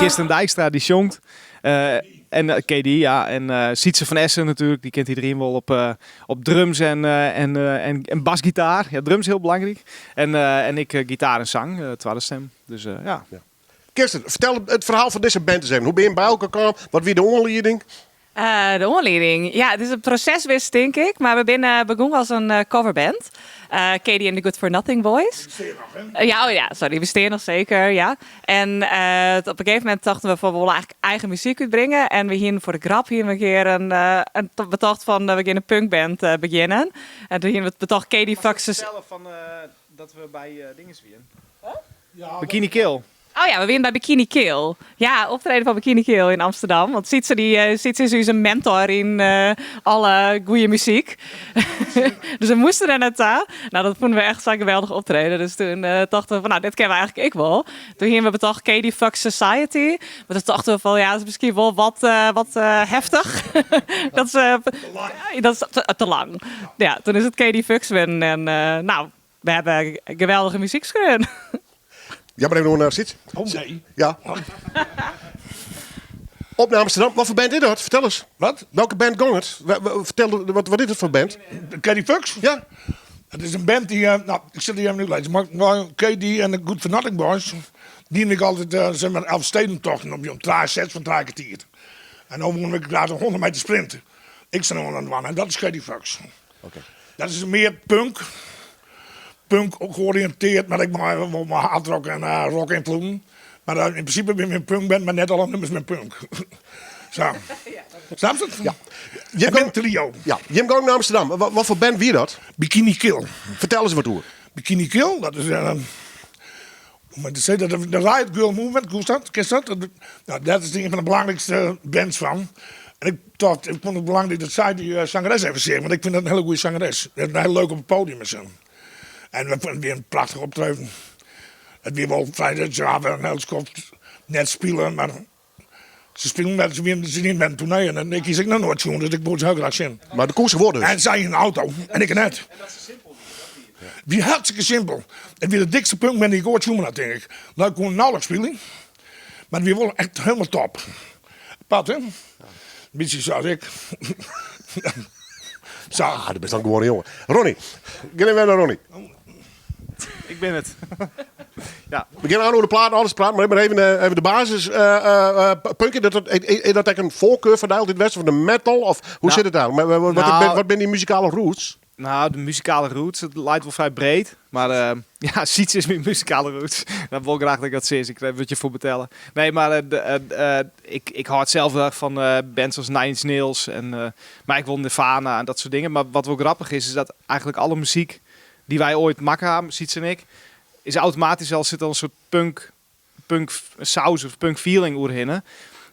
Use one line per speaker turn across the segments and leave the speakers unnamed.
Kirsten Dijkstra dy sjongt. En KD, ja. En Sietse van Essen natuerlik, dy kent iderien wol op, op drums en, en, en, en basgitaar. Ja, drums hiel belangryk. En, en ik gitaar en sang, twadde stim. Dus ja.
ja. Kirsten, fertel it ferhaal fan dizze band ris even. Hoe binne jim by elkoar kaam? Wat wie de oanlieding?
Uh, de oanlieding? Ja, it is in proses west, tink ik. Mar we binne begûn as in uh, coverband. Uh, Katie and the Good For Nothing Boys. Ja, oh ja, sorry, we stean noch seker, ja. En op in gegeven momint tochten we fan we wolle eigentlik eigen muzyk útbringe. En we hiene foar de grap hiene we in kear in, in betocht fan we gean in punkband begjinnen. En toen hiene we betocht Katie Fucks...
Fertelle fan dat we by dinges wienen. Bikini Kill.
Oh ja, we wienen by Bikini Kill. Ja, optreden fan Bikini Kill yn Amsterdam. Want Sietse, dy, eh, Sietse is ús mentor yn eh, alle goede muzyk. Dus we moasten der nei ta. Nou, dat fûnen we echt sa'n geweldich optreden. Dus toen eh, tochten we fan, nou, dit kinne we eigentlik ek wol. Toen hiene we betocht Katie Fuck Society. Mar toen tochten we fan, ja, dat is miskien wol wat, wat heftich. Dat is, dat is te, te lang. Ja, toen is it Katie Fucks wurden. En nou, we hawwe geweldige muzyk skreaun.
Ja, mar even oer nei Syts.
Oh nee.
Ja. Op nei Amsterdam. Wat foar band is dat? Fertel ris.
Wat?
Welke band gong it? Fertel, wat is it foar band?
Katie Fucks?
Ja.
It is in band dy, eh, nou, ik sil dy even útlizzen. Mar, mar KD en de Good For Nothing Boys, diene ik altyd, eh, zeg maar, Elfstedentochten op jong, trije sets fan trije kertier. En no woene we graach in 100 meter sprint. Ik sil oan it dwaan en dat is Katie Fucks.
Oké.
Dat is mear punk. Punk georiënteerd, mar ek mei wol mei hardrock en eh, rock ynfloeden. Mar eh, yn prinsipe binne we in punkband, mar net alle nûmers binne punk. Sa. Snapst it?
Ja.
Jim
Jim
in trio.
Ja, jim gong nei Amsterdam. Wat, wat foar band wie dat?
Bikini Kill.
Fertel ris wat oer.
Bikini Kill, dat is eh, hoe moat ik sizze, dat de Riot Grrrl Movement, koest dat? Kenst dat? Nou, dat is ien fan de belangrykste bands fan. En ik tocht, ik fûn it belangryk dat sy dy eh, sangeres even seach, want ik fyn dat in hiele goede sangeres. Dat is hiel leuk op it podium en sa. En we fûnen it wie in prachtich optreden. It wie wol frij, se hawwe in hiel skoft net spile, mar se spilen wer, se wienen, se dienen wer in toernee en ik hie se ek noch noait sjoen, dus ik woe se hiel graach sjen.
Mar de koe se wol dus.
En sy yn in auto en ik net. Wie hartstikke simpel. It wie de dikste punkband dy't ik oait sjoen ha, tink ik. No, ik koe nauwelijks spylje, mar it wie wol echt hielendal top. Apart, hè? In bytsje sa as ik. Sa.
Ah, do bist dan gewoan in jonge. Ronnie, gean even wer nei Ronnie.
Ik bin it. Ja.
We gean oan oer de plaat, alles praten, mar even, eh, even de basis. Uh, punk, dat, dat, is dat ek in foarkar fan dy altyd west, of de metal? Of hoe
Nou,
sit it eigentlik? Wat, wat,
nou,
wat binne dy muzikale roots?
Nou, de muzikale roots, it leit wol frij breed. Mar uh, ja, Sietse is myn muzikale roots. Dat wol graach dat ik dat sis. Ik wurd hjirfoar betelle. Nee, mar uh, uh, ik, ik hâld sels hiel erch fan bands as Nine Inch Nails en mar ek wol Nirvana en dat soart dingen. Mar wat wol grappich is, is dat eigentlik alle muzyk dy't wy oait makke hawwe, Sietse en ik, is automatysk al sit al in soart punk, punk saus of punk feeling oerhinne.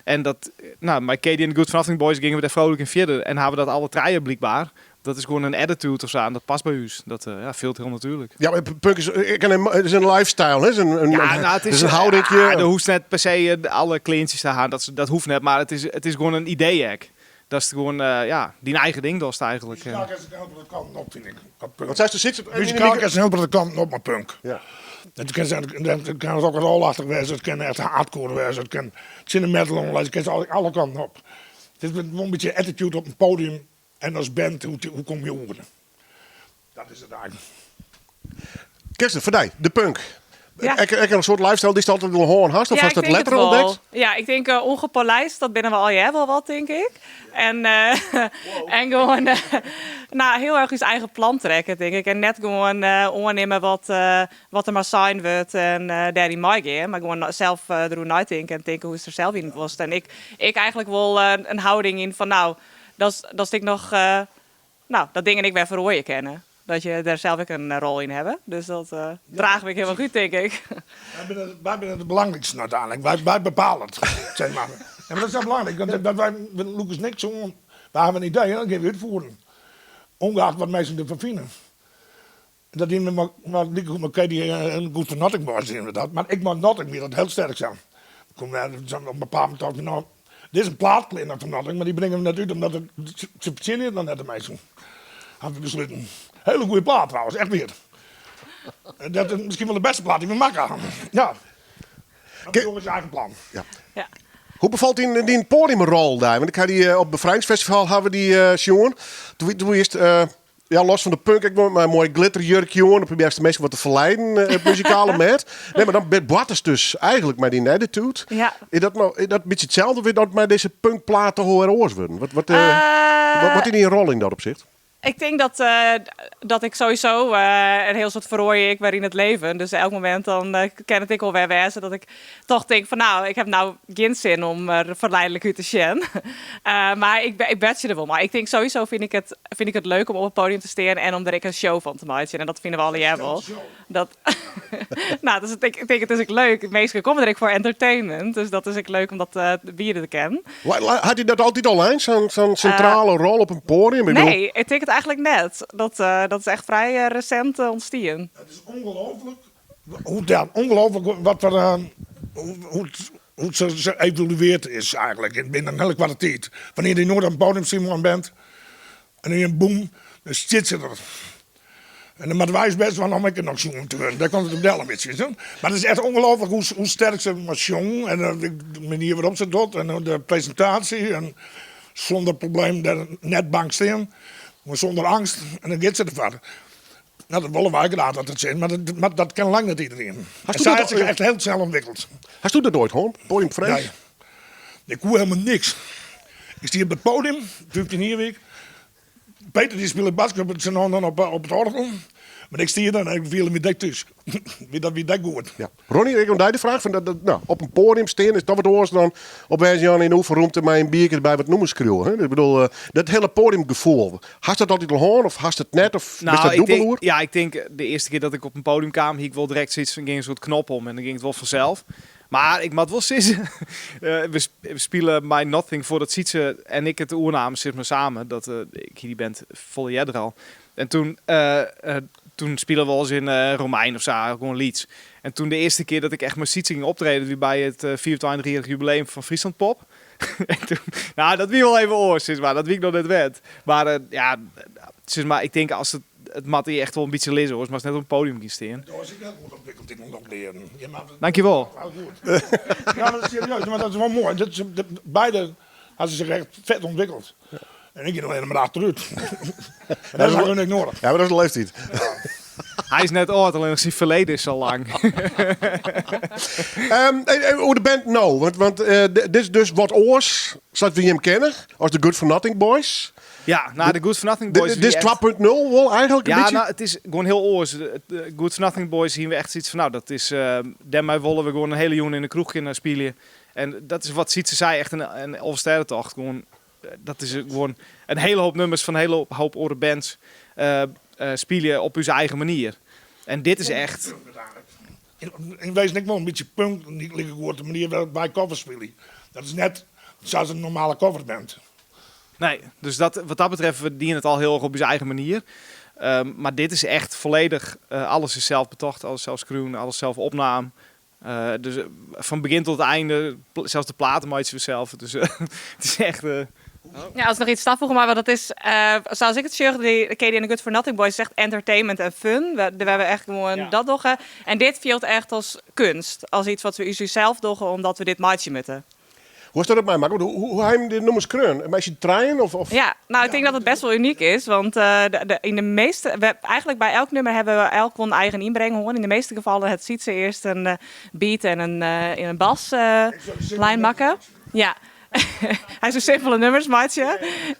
En dat, nou, mei Katie and the Good For Nothing Boys gyngen we dêr frolik yn fierder en hawwe we dat alle trije blykber. Dat is gewoan in attitude of sa en dat past by ús. Dat ja, fielt hiel natuerlik.
Ja, mar punk is, ik ken it is in lifestyle, hè? Is in, in,
Ja, nou, it
is
is
in houdinkje.
Ja, do hoechst net per se alle kleantsjes te hawwen, dat, dat hoecht net, mar it is gewoan in idee ek. Dat is gewoan, ja, dyn eigen ding dochst eigentlik.
Muzikaal kinst in hiel protte kanten op, fyn ik.
Wat seist, Sytse?
Muzikaal kinst in hiel protte kanten op mei punk.
Ja.
It kin, it kin rock'n'roll-achtich wêze, it kin echt hardcore wêze, it kin tsjin de metal oan lizze, it kin alle kanten op. It is wol in bytsje attitude op in podium en as band, hoe, hoe komme je oer? Dat is it eigentlik.
Kirsten, foar dy, de punk.
Ja.
Ek, ek in soart lifestyle dy'tst altyd wol hân hast, of
Ja,
hast
ik
dat
tink it
letter
wol.
ûntdekt?
Ja, ik tink ongepolijst, dat binne we allegear wol wat, tink ik. En, en gewoan nou, hiel erch ús eigen plan trekke, tink ik. En net gewoan oannimme wat, wat der mar sein wurdt en dêryn meigean. Mar gewoan sels deroer neitinke en tinke hoe'tst der sels yn wolst. En ik, ik eigentlik wol in houding yn fan nou, dat, dat ik noch, nou, dat dingen ek wer feroarje kinne. Dat je dêr sels ek in rol yn hawwe. Dus dat drage we ek hiel goed, tink ik.
Wy binne it belangrykste úteinlik. Wy bepale it, sis mar. Ja, mar dat is hiel belangryk, want dat wy lûke ús niks oan. Wy hawwe in idee en dat gean we útfieren. Ungeachte wat minsken derfan fine. Dat diene we mei likegoed mei Katie and Good for Nothing Boys diene we dat. Mar ek mei Nothing wie dat hiel sterk sa. Kom op in bepaald momint tocht ik, no, dit is in plaat klear fan Nothing, mar dy bringe we net út omdat it, se fertsjinje it noch net de minsken. Hawwe we besluten. Hiele goede plaat trouwens, echt wier. Dat is miskien wol de bêste plaat dy't we makke hawwe. Ja. Dat is eigen plan.
Ja.
Ja.
Hoe befalt dyn, dyn podiumrol daar? Want ik ha dy op het Bevrijdingsfestival ha we dy sjoen. Doe, doe earst, ja, los fan de punk, ik mei in moai glitterjurkje oan. Dan probearrest de minsken wat te ferleiden, it muzikale mêd. Nee, mar dan boartest dus eigentlik mei dyn attitude.
Ja.
Is dat no, is dat in bytsje itselde of is dat mei dizze punkplaat toch wol wer oars wurden? Wat, wat, wat, wat is dyn rol yn dat opsicht?
Ik tink dat, dat ik sowieso in hiel soad feroarje ek wer yn it leven. Dus elk momint dan kin it ek wol wer wêze dat ik toch tink fan nou, ik ha no gjin sin om der ferleidlik út te sjen. Mar ik, ik boartsje der wol mei. Ik tink sowieso fyn ik it, fyn ik it leuk om op it podium te stean en om der ek in show fan te meitsjen. En dat fine we allegear wol. Dat, nou, dus ik tink it is ek leuk. Minsken komme der ek foar entertainment. Dus dat is ek leuk om dat biede te kinnen.
Hat hy dat altyd al lein, sa'n sa'n sintrale rol op in poadium? Ik bedoel-
Nee, ik tink it eigentlik net. Dat, dat is echt frij resint ûntstien.
Het is ongelooflijk hoe, ja, ongelooflijk wat er, hoe, hoe, het, hoe ze, ze evolueerd is eigenlijk in binnen een hele korte tijd. Wanneer je nooit op het podium Simon bent en dan een boem, dan zit ze er. En dan moatte wy ús bêst dwaan om ek noch sjoen te wurden. Dêr komt it op del in bytsje. Mar it is echt ongelooflijk hoe, hoe sterk se mei sjongen en de manier wêrop't se it docht en de presintaasje. En sûnder probleem dêr net bang stean, mar sûnder eangst. En dan giet se derfoar. No, dat wolle wy graach dat it sit, mar dat, mar dat kin lang net iderien. En sy hat sich echt hiel snel ûntwikkeld.
Hasto dat noait hân, podiumfrees?
Nee. Ik koe hielendal niks. Ik stie op it podium, 15 jier wie ik. Peter dy spile baske op it dan op, op it oargel. Mar ik stie der en ik fielde my dek thús. Wie dat wie dek goed.
Ja. Ronnie, ek oan dy de fraach. Fan dat, dat, no, op in poadium stean is toch wat oars dan op Jan yn de oefenromte mei in bierke derby wat nûmers skriuwe. Hè? Ik bedoel, dat hiele podiumgefoel. Hast dat altyd al hân of hast it net? Of
Nou,
bist dat
ik
dûbel
denk,
oer?
ja, ik tink de earste kear dat ik op in podium kaam, hie ik wol direkt sayts fan, gyng in soart knop om en dan gyng it wol fansels. Mar ik moat wol sizze, we spilen mei Nothing foardat Sytse en ik it oernamen, sis mar samen. Dat, ik hie dy band folle earder al. En toen, toen spilen we wolris yn Romein of sa, gewoan lyts. En toen de earste kear dat ik echt mei Sytse gyng optreden, wie by it 25-jierrich jubileum fan Friesland Pop. En toen, no, dat wie wol even oars, sis mar. Dat wie ik noch net wend. Mar ja, sis mar, ik tink as it It moat dy echt wol in bytsje lizze, oars moatst net op it podium gean stean.
Dat is ek hiel goed ûntwikkeld yn ûnder learen.
Dankjewol.
Heel goed. Ja, dat is serieus, mar dat is wol moai. Dat is, beide ha se sich echt fet ûntwikkeld. En ik gean allinnich mar achterút. En dat is hun ek noadich.
Ja, mar dat is de leeftiid.
Hy is net âld, allinnich syn ferleden is sa lang.
Oer de band no, want dit is dus wat oars, sa't we jim kenne, as de Good For Nothing Boys.
Ja, nou, de Good For Nothing Boys...
Dit is 2.0 wol eigentlik in
Ja,
bytsje?
nou, it is gewoan hiel oars. De Good For Nothing Boys hiene we echt sayts fan, nou, dat is, dêrmei wolle we gewoan in hiele jûn yn de kroech kinne spylje. En dat is wat Sytse sei, echt in Alvestêdetocht. Gewoan, dat is gewoan in hiele hoop nûmers fan in hiele hoop oare bands spylje op ús eigen manier. En dit is echt...
Yn wezen ek wol in bytsje punk, likegoed de manier wêrop't wy covers spylje. Dat is net sa as in normale coverband.
Nee, dus dat, wat dat betreft, we dienen it al hiel erch op ús eigen manier. Mar dit is echt folledich, alles is sels betocht, alles sels skreaun, alles sels opnaam. Dus fan begjin tot einde, sels de platen meitsje we sels. Dus it is echt...
Ja, as ik noch yts tafoege mei, want dat is, sa as ik it sjoch, dy Katie and the Good For Nothing Boys is echt entertainment en fun. We, we hawwe echt gewoan dat dogge. En dit fielt echt as keunst, as yts wat we ús sels dogge omdat we dit meitsje moatte.
Hoe is dat op my makke? Hoe, hoe, hoe ha jim de nûmers skreaun? Mei syn trijen? Of, of?
Ja, nou, ik tink dat it bêst wol unyk is. Want de, yn de measte, we, eigentlik by elk nûmer hawwe we elk wol in eigen ynbring hân. Yn de measte gefallen hat Sytse earst in beat en in baslijn makke. Ja. Hy soe simpele nûmers meitsje.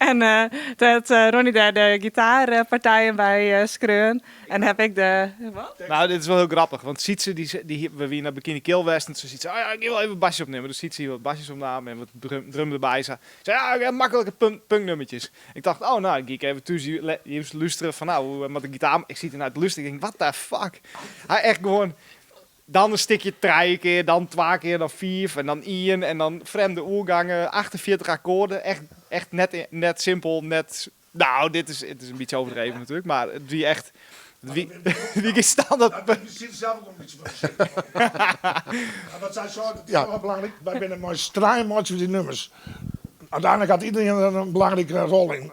En dat Ronnie dêr de gitaarpartijen by skreaun. En haw ik de. Wat?
Nou, dit is wol hiel grappich, want Sytse, dy, dy, we wiene nei Bikini Kill west en toen sei Sytse, oh ja, ik gean wol even basjes opnimme. Dus Sytse hie wat basjes opnaam en wat drum derby. Sa, sei, ja, ik ha maklike punknummertjes. Ik tocht, oh, nou, dan gean ik even thús even lústerje fan, nou, hoe moat de gitaar... Ik siet dernaar te lústerjen, ik tink, what the fuck? Hy echt gewoan, dan in stikje trije kear, dan twa kear, dan fiif en dan ien en dan frjemde oergangen, 48 akkoorden. Echt, echt net, net simpel, net... Nou, dit is, it is in bytsje overdreven natuerlik, mar it wie echt... It wie, wie gjin standaard...
Ik sit sels ek in bytsje fan de shit. Maar wat sy sei, dat is wel belangryk. Wy binne mei syn trijen meitsje we dy nûmers. Uteinlik hat iderien der in belangrike rol yn.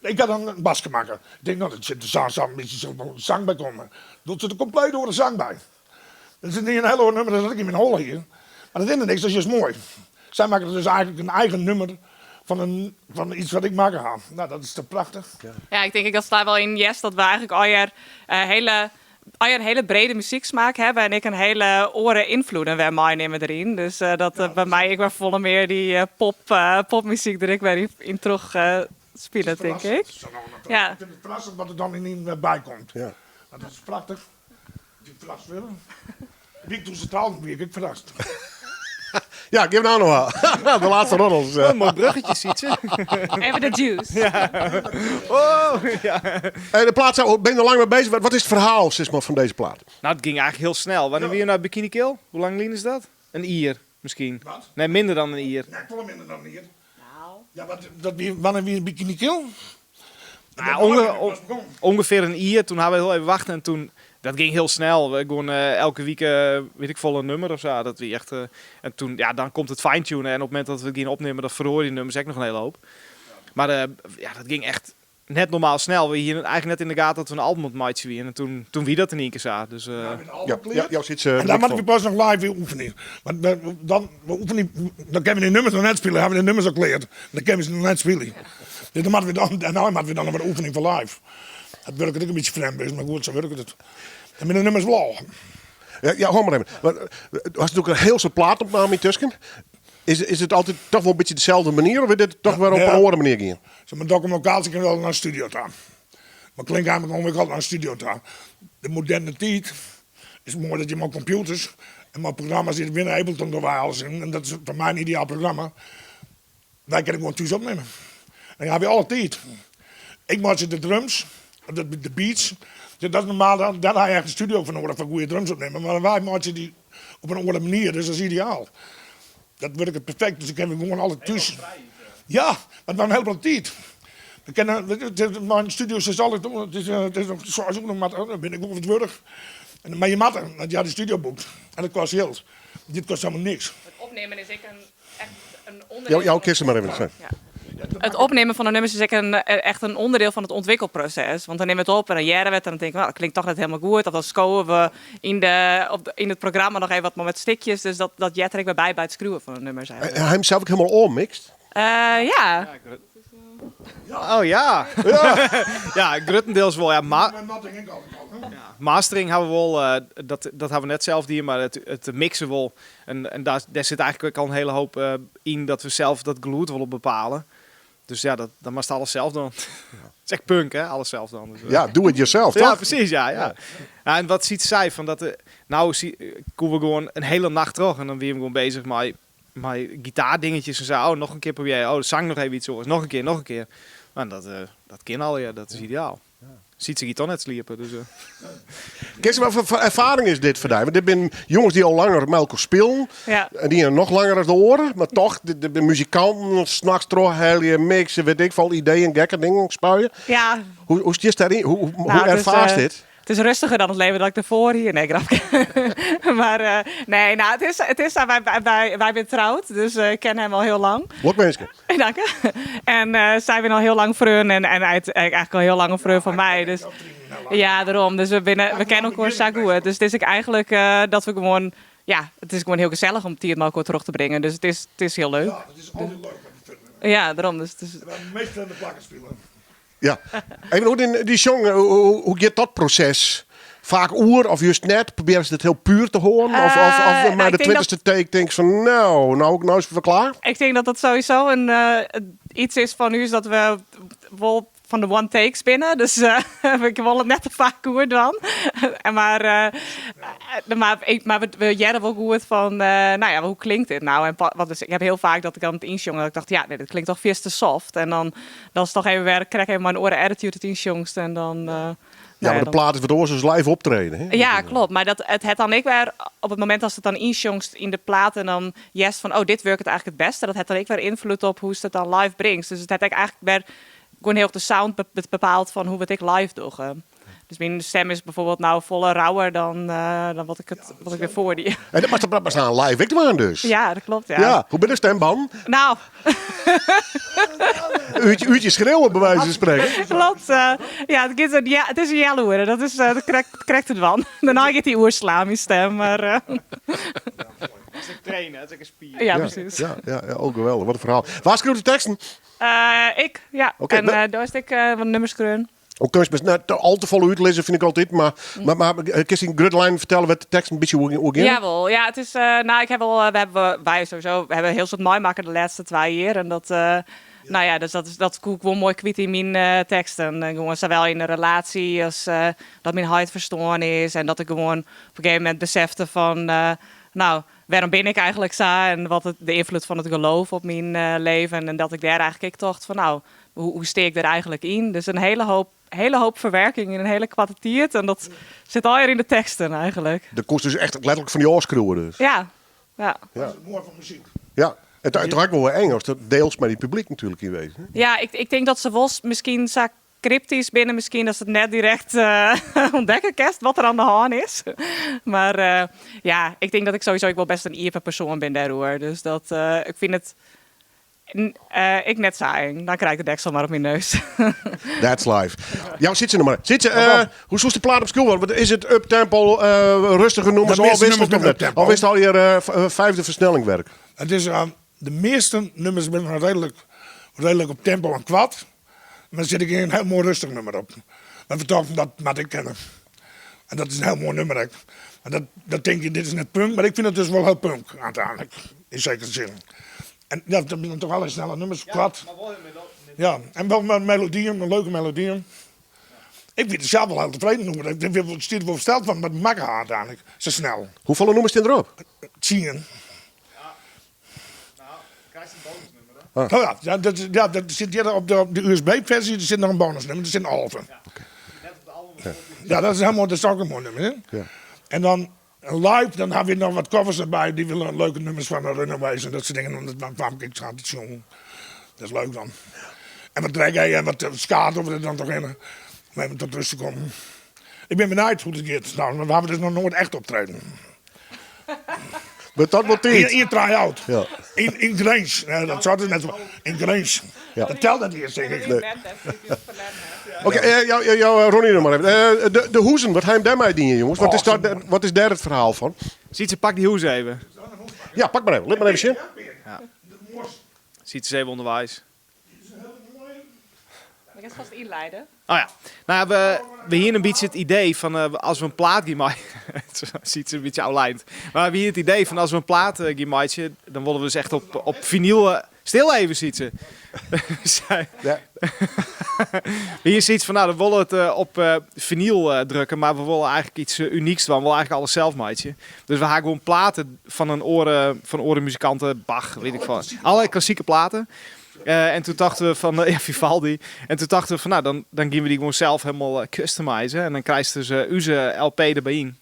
Ik ha dan in baske makke. Ik tink, no, dat sit der sa sa in bytsje sil wol in sang by komme. Doe sit der kompleet oare sang by. Dat is in hiel oar nûmer as dat ik yn myn holle hie. Maar dat is niks, dat is juist mooi. Zij maken dus eigenlijk een eigen nummer van, een, van iets wat ik maken ga. Nou, dat is te prachtig.
Ja, ik denk ik dat staat wel in Yes dat we eigenlijk al jaar hele, al een hele brede muzieksmaak hebben en ik een hele oren invloeden weer meenemen erin. Dus dat bij mij ik maar volle meer die pop, popmuziek er ik weer in terug spelen, denk ik.
Ja. Ik vind het verrassend wat er dan in bij komt. Ja. Dat is prachtig. Die verrast willen. Wie ik toen ze trouwden, wie ik verrast.
Ja, geef nou nog wel. De laatste roddels.
Een mooi bruggetje, ziet ze.
Even de juice.
Ja. Oh, ja.
Hey, de plaat, ben je er lang mee bezig? Wat is het verhaal zeg maar, van deze plaat?
Nou, het ging eigenlijk heel snel. Wanneer ja. we naar Bikini Kill? Hoe lang lien is dat? Een ier, misschien.
Wat?
Nee, minder dan een ier.
Nee, ik minder dan een ier. Nou. Ja, wat, dat, wanneer wie Bikini Kill?
Nou, ongeveer een ier. Toen hadden we heel even wachten en toen... Dat ging heel snel. We gewoon elke week, weet ik vol een nummer of zo. Dat we echt, en toen, ja, dan komt het fine-tunen. En op het moment dat we het gingen opnemen, dat verhoor die nummers echt nog een hele hoop. Maar ja, dat ging echt net normaal snel. We hier eigenlijk net in de gaten dat we een album ontmaatjen En toen wie dat in één keer zo. Dus,
ja, ja, ja, zit, en dan moeten we pas nog live weer oefenen. Want we, dan, we oefenen, dan kunnen we die nummers nog net spelen. Hebben we de nummers al geleerd. Dan kunnen we ze nog net spelen. Dus dan moeten we dan, daarna moeten we dan nog een oefening voor live. Dat werkt ook een beetje vreemd is, maar goed, zo werkt het. En met de nummers wel.
Ja, ja, hoor maar even. Maar, er was natuurlijk een heel soort plaatopname intussen. Is het altijd toch wel een beetje dezelfde manier of is dit toch weer op een andere manier gaan?
Zeg maar, op locatie kan wel naar een studio gaan. Maar klinkt eigenlijk gewoon altijd naar een studio gaan. De moderne tijd is mooi dat je met computers en met programma's die binnen Ableton door alles in. En dat is voor mij een ideaal programma. Wij kunnen gewoon thuis opnemen. En dan heb je alle tijd. Ik maak de drums, de beats. Dat is normaal, dan, dan heb je echt een studio voor nodig voor goede drums opnemen. Maar wij maken die op een andere manier, dus dat is ideaal. Dat werkt het perfect, dus ik heb gewoon altijd thuis. Ja, maar dan heel veel tijd. We kennen, mijn studio is altijd, het is nog zo nog maar, dan ben ik over het werk. En, maar je moet want je had de studio boekt. En dat kost geld. Dit kost helemaal niks.
Het opnemen is ik een, echt een onderdeel.
Jouw kisten maar even.
Ja. Het opnemen van de nummers is echt een, echt een onderdeel van het ontwikkelproces. Want dan nemen we het op en dan jaren we het en dan denken we, nou, dat klinkt toch net helemaal goed. Of dan scoren we in, in het programma nog even wat met stikjes. Dus dat jet er ik weer bij bij het schroeven van de nummers.
Eigenlijk. Hij hem zelf ook helemaal ommixt?
Ja.
Oh ja. Ja, ja gruttendeels wel. Ja, mastering hebben we wel, dat hebben we net zelf hier, maar het mixen wel. En daar zit eigenlijk ook al een hele hoop in dat we zelf dat geluid willen bepalen. Dus ja, dat mag alles zelf dan. Ja. Het is echt punk, hè? Alles zelf dan. Dus,
ja, do it yourself, toch?
Ja, precies, ja. Ja. Ja, en wat ziet zij van dat... nou komen we gewoon een hele nacht terug en dan weer gewoon bezig met gitaardingetjes en zo. Oh, nog een keer proberen. Oh, de zang nog even iets hoor. Nog een keer, nog een keer. Nou, dat kan al, ja. Dat is ideaal. Ja. Ziet ze gitaar net sliepen. Dus,
Kijk, wat voor ervaring is dit voor jou? Want dit zijn jongens die al langer met elkaar spelen.
Ja.
En die nog langer als de oren. Maar toch, de muzikanten, s'nachts terughuilen, mixen, weet ik veel, ideeën, gekke dingen spuien.
Ja.
Hoe is daarin? Hoe ervaart dit?
Het is rustiger dan het leven dat ik ervoor hier. Nee, grapje. Maar nee, nou, het is wij zijn trouwd, dus ik ken hem al heel lang.
Lokwensen.
Dank je. En zij zijn al heel lang vrienden en hij is eigenlijk al heel lang een vriend van mij. Dus, ja, daarom. Dus we kennen elkaar zo goed. Dus het is eigenlijk dat we gewoon, ja, het is gewoon heel gezellig om het elkaar terug te brengen. Dus het is heel leuk.
Ja, het is altijd leuk met die vrienden.
Ja, daarom. Dus het is...
We hebben meestal in de plakken spelen.
Ja. Even hoe die song, hoe gaat dat proces? Vaak oer of juist net? Proberen ze het heel puur te horen? Of maar de 20e take denk van nou is het wel klaar?
Ik denk dat dat sowieso een, iets is van nu is dat we wel van de one takes binnen. Dus ik wil het net te vaak goed dan. En maar we jaren wel goed van, nou ja, hoe klinkt dit nou? En wat dus, ik heb heel vaak dat ik aan het injongen dat ik dacht, ja, nee, dit klinkt toch veel te soft. En dan is toch even weer, krijg ik even mijn oren attitude het injongst en dan.
Ja, maar de plaat is wat oors als live optreden. Hè?
Ja, klopt. Maar dat, het dan ik weer op het moment als het dan injongst in de plaat en dan yes van, oh, dit werkt het eigenlijk het beste. Dat het dan ik weer invloed op hoe ze het dan live brengt. Dus het had ik eigenlijk weer gewoon heel de sound bepaald van hoe wat ik live doe. Dus mijn stem is bijvoorbeeld nou volle rauwer dan wat ik het wat ik weer voor die.
En dat was dat maar live ik man dus.
Ja, dat klopt. Ja.
Ja, hoe ben de stemband?
Nou.
Uurtje schreeuwen bij wijze van spreken.
Klopt. Ja, het is een jaloer. Dat is dat krijgt het wel. Daarna gaat die oerslaan mijn stem, maar.
Dat is ek trainen, dat is ek in spier.
Ja, precies.
Ja, ja, ja, oh geweldig, wat in ferhaal. Wa skriuwt de teksten?
Ik, ja.
Oké,
en
maar-
daar is ik wat nummers skreaun.
Ook kunst best net al te folle útlizze fyn ik altyd, mar, mar, mar kinst yn grutte lijnen fertelle wêr't de teksten in bytsje oer oer gean?
Jawel, ja, it is, nou, ik ha wol, we hebben, wy sowieso, we hawwe in hiel soad meimakke de lêste twa jier. En dat, nou ja, dus dat, is, dat koe ik wol moai kwyt yn myn teksten. En gewoan sawol yn de relaasje as dat myn heit ferstoarn is. En dat ik gewoan op in gegeven momint besefte fan, nou, wêrom bin ik eigenlik sa? En wat het, de ynfloed fan it geloof op myn leven. En dat ik dêr eigenlik ek tocht fan, nou, hoe, hoe stean ik der eigenlik yn? Dus in hiele hoop, hiele hoop ferwurking yn in hiele koarte tiid. En dat sit allegear yn de teksten eigenlik.
Dat koest dus echt letterlik fan dy ôfskriuwe dus.
Ja, ja.
Ja.
Dat is moai fan muzyk.
Ja. It it raakt wol wer eng ast dat deelst mei dyn publyk natuerlik yn wezen. hè?
Ja, ik, ik tink dat se wol miskien sa kryptysk binne, miskien dat se it net direkt ûntdekke kinst wat der oan de hân is. Mar ja, ik tink dat ik sowieso ek wol best in iepen persoan bin dêroer. Dus dat, ik fyn it ek net sa eng. Dan krij ik de deksel mar op myn neus.
That's life. Ja, Sytse noch mar. Sytse, hoe soest de plaat omskriuwe? Want is it uptempo, rustige nûmers,
De measte
of
nûmers binne
net?
uptempo.
Of is it allegear fyfde fersnelling werk?
It is, de measte nûmers binne reedlik, reedlik op tempo en koart. Mar der sit ek in hiel moai rêstich nûmer op. Mar we tochten dat moat ek kinne. En dat is in hiel moai nûmer ek. En dat, dat tink je, dit is net punk, mar ik fyn it dus wol hiel punk úteinlik. Yn sekere sin. En ja, dat binne toch alle snelle nûmers, koart. Ja, en wol mei melodyen, leuke melodyen. Ik wie der sels wol hiel tefreden oer. Ik bin stiet wol fersteld fan wat makke ha úteinlik, sa snel.
Hoefolle nûmers stean derop?
10.
Nou, krijst in bonusnûmer. Hè?
Oh ja, ja, dat, ja, dat sit hjir op de USB-ferzje, der sit noch in bonusnûmer, der sit 11. Ja, dat is hiel dat is ek in moai nûmer. Hè?
Ja.
En dan live, dan ha we noch wat covers derby, dy willen leuke nûmers fan de Runaways en dat soart dingen. Dat kwam ik altyd sjongen. Dat is leuk dan. En wat reggae en wat ska we der dan toch in. Om even tot rust te kommen. Ik bin benijd hoe't it giet. Nou, we hawwe dus noch noait echt optreden.
Wurdt dat wol tiid?
Ien try-out.
Ja.
Yn Grins. Nee, dat soart is net sa. Yn Grins.
Ja.
Dat telt net earst, tink ik.
Nee. Oké, jou, jou, Ronnie noch mar even. De hoezen, wat ha jim dêrmei dien, jonges? Wat is, dat, wat is dêr it ferhaal fan?
Sytse, pak dy hoes even.
Ja, pak mar even. Lit mar even sjen.
Ja. Sytse is even ûnderweis.
Ik ga vast inleiden.
Oh ja. Nou, we hiene in bytsje it idee fan as we in plaat gean meitsje. Sytse in bytsje ôfliedend. Mar we hiene it idee fan as we in plaat gean meitsje, dan wolle we dus echt op finyl. Stil even, Sytse.
Ja.
We hiene sayts fan, nou, dan wolle we it op finyl drukke, mar we wolle eigenlik iets unyks dwaan. We wolle eigenlik alles sels meitsje. Dus we ha gewoan platen fan in oare, fan oare muzikanten, Bach, weet ik wat. Alle klassike platen. En toen dachten we van, ja, Vivaldi. En toen dachten we van, nou, dan gaan we die gewoon zelf helemaal customizen. En dan krijg je dus onze LP erbij in.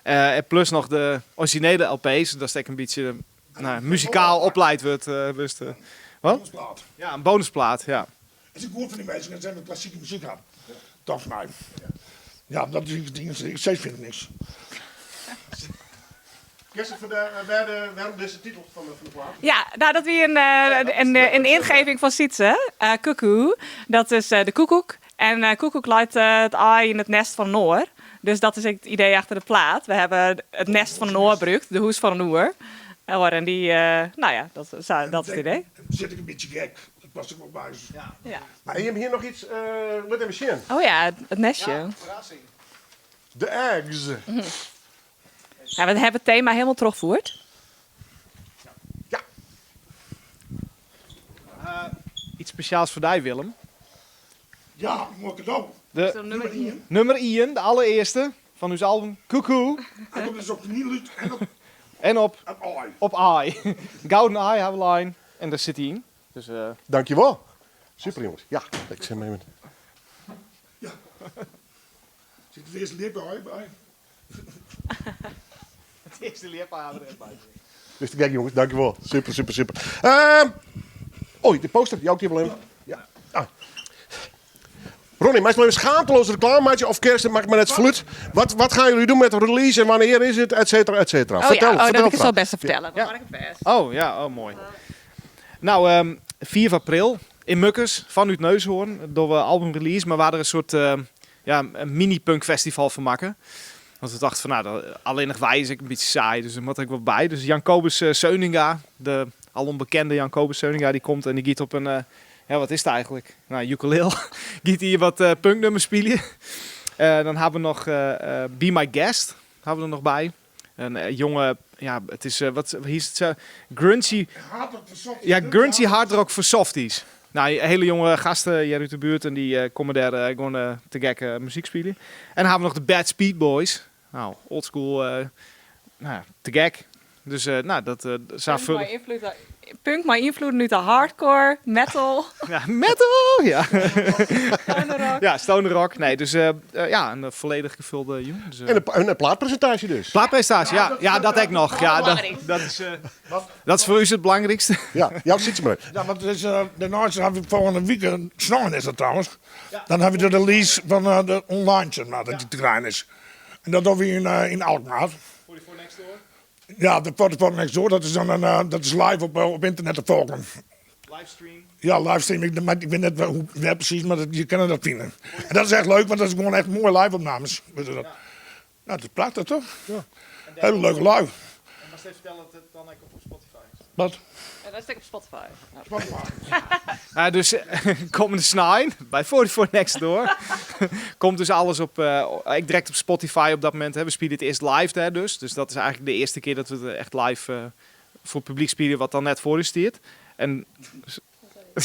En plus nog de originele LP's, dat is ook een beetje, nou, muzikaal opleid wordt. Dus, wat?
Bonusplaat.
Ja, een bonusplaat, ja.
Het is goed voor die mensen dat ze klassieke muziek hebben. Toch mij. Ja, dat is iets ding. Ik steeds vind ik niks.
Kirsten, van de, waar de, waarom deze titel van de plaat?
Ja, nou, dat wie een ingeving van Sytse. Cuckoo, dat is de koekoek. En koekoek leit it aai yn it nest fan in oar. Dus dat is het idee achter de plaat. We hebben het nest fan in oar brûkt, de hoes fan in oar. En die, nou ja, dat, dat is het idee.
Dan sit ik in bytsje gek. Dat past ek wol by.
Ja.
Ja.
Maar je hebt hier nog iets, lit even sjen.
Oh ja, het nestje.
Ja, verrassing.
De eggs.
Ja, we hebben het thema helemaal teruggevoerd.
Ja.
Iets speciaals foar dy, Willem.
Ja, moai cadeau.
De
nummer 1.
Nummer 1, de allerearste fan ús album Cuckoo.
Hy komt dus op vinyl út en op
En op
op aai.
Op aai. Gouden aai ha we lein. En dêr sit hy yn. Dus,
Dankjewol. Super jongens. Ja, ik zet hem even.
Ja. Sit it earste ljipaai by?
It earste ljipaai der by.
Dus te gek jongens, dankjewol. Super, super, super. Oh, de poster, jou ik die wel even. Ja. Ah. Ronnie, maak maar even schaamteloos reclame maken of Kirsten, maak maar net fluit. Wat gaan jullie doen met de release en wanneer is het, et cetera, et cetera.
Oh
Vertel,
ja, oh,
vertel
dat ik het
het
zo best te vertellen.
Ja.
Dat kan ik het best.
Oh ja, oh, mooi. Nou, 4 april in Mukkers, vanuit Neushoorn, door we albumrelease, maar waar er een soort ja, een mini-punk festival van maken. Want we dachten van, nou, dat, allinnich wy is ek in bytsje saai, dus der moat ek wat by. Dus Jankobus Seuninga, de alom bekende Jankobus Seuninga, dy komt en dy giet op in, ja, wat is it eigenlik? Nou, ukulele. Giet hy wat punknummers spylje. Dan hawwe we noch Be My Guest, hawwe we der noch by. In jonge, ja, it is, wat hiest it sa? Grungy. Ja, grungy hardrock foar softies. Nou, hele jonge gasten hjir út de buert en dy komme dêr gewoan te gekke muzyk spylje. En dan hawwe we noch de Bad Speed Boys. Nou, oldschool, nou ja, te gek. Dus nou, dat sa
Punk mei ynfloed, punk mei ynfloeden út de hardcore, metal.
Ja, metal! Ja.
Stoner rock.
Ja, stoner rock. Nee, dus ja, in folledich gevulde jûn. Dus,
En in plaatpresintaasje dus.
Plaatpresintaasje, ja. Ja, dat ek noch. Ja, dat is, dat is foar ús it belangrykste.
Ja, jou Sytse mar even.
Ja, want it is, dêrneist hawwe we folgjende wike, snein is dat trouwens, dan hawwe we de release fan de online, zeg maar, dat dy te krijen is. En dat dogge we yn Alkmaar.
44 Next Door?
Ja, de 44 Next Door, dat is dan een, dat is live op internet te volgen.
Livestream?
Ja, livestream. Ik, maar ik weet net hoe, wêr precies, mar dat, je kinne dat fine. En dat is echt leuk, want dat is gewoan echt moaie live-opnames. Ja. Nou, dat is prachtich, toch? Ja. Hiele leuke live.
En moatst even fertelle dat it dan ek op Spotify is.
Wat?
Ja, dat is ek op Spotify.
Spotify.
Ja, dus kommende snein by 44 Next Door komt dus alles op, ek direkt op Spotify op dat momint. Hè. We spylje it earst live dêr dus. Dus dat is eigenlik de earste kear dat we it echt live foar it publyk spylje wat dan net foar ús stiet. En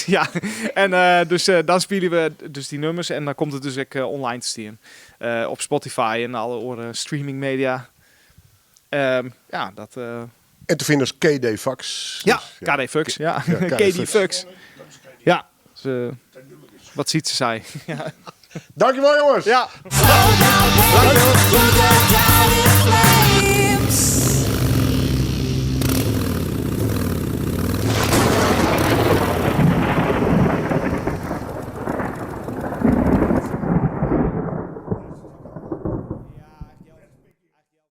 ja, en dus dan spylje we dus dy nummers en dan komt it dus ek online te stean. Op Spotify en alle oare streaming media. Ja, dat.
En te finen as KD Fucks.
Ja, KD Fucks, ja. KD Fucks. Ja, dus, wat Sytse sei.
Dankjewel jongens.
Ja.
Dankjewel.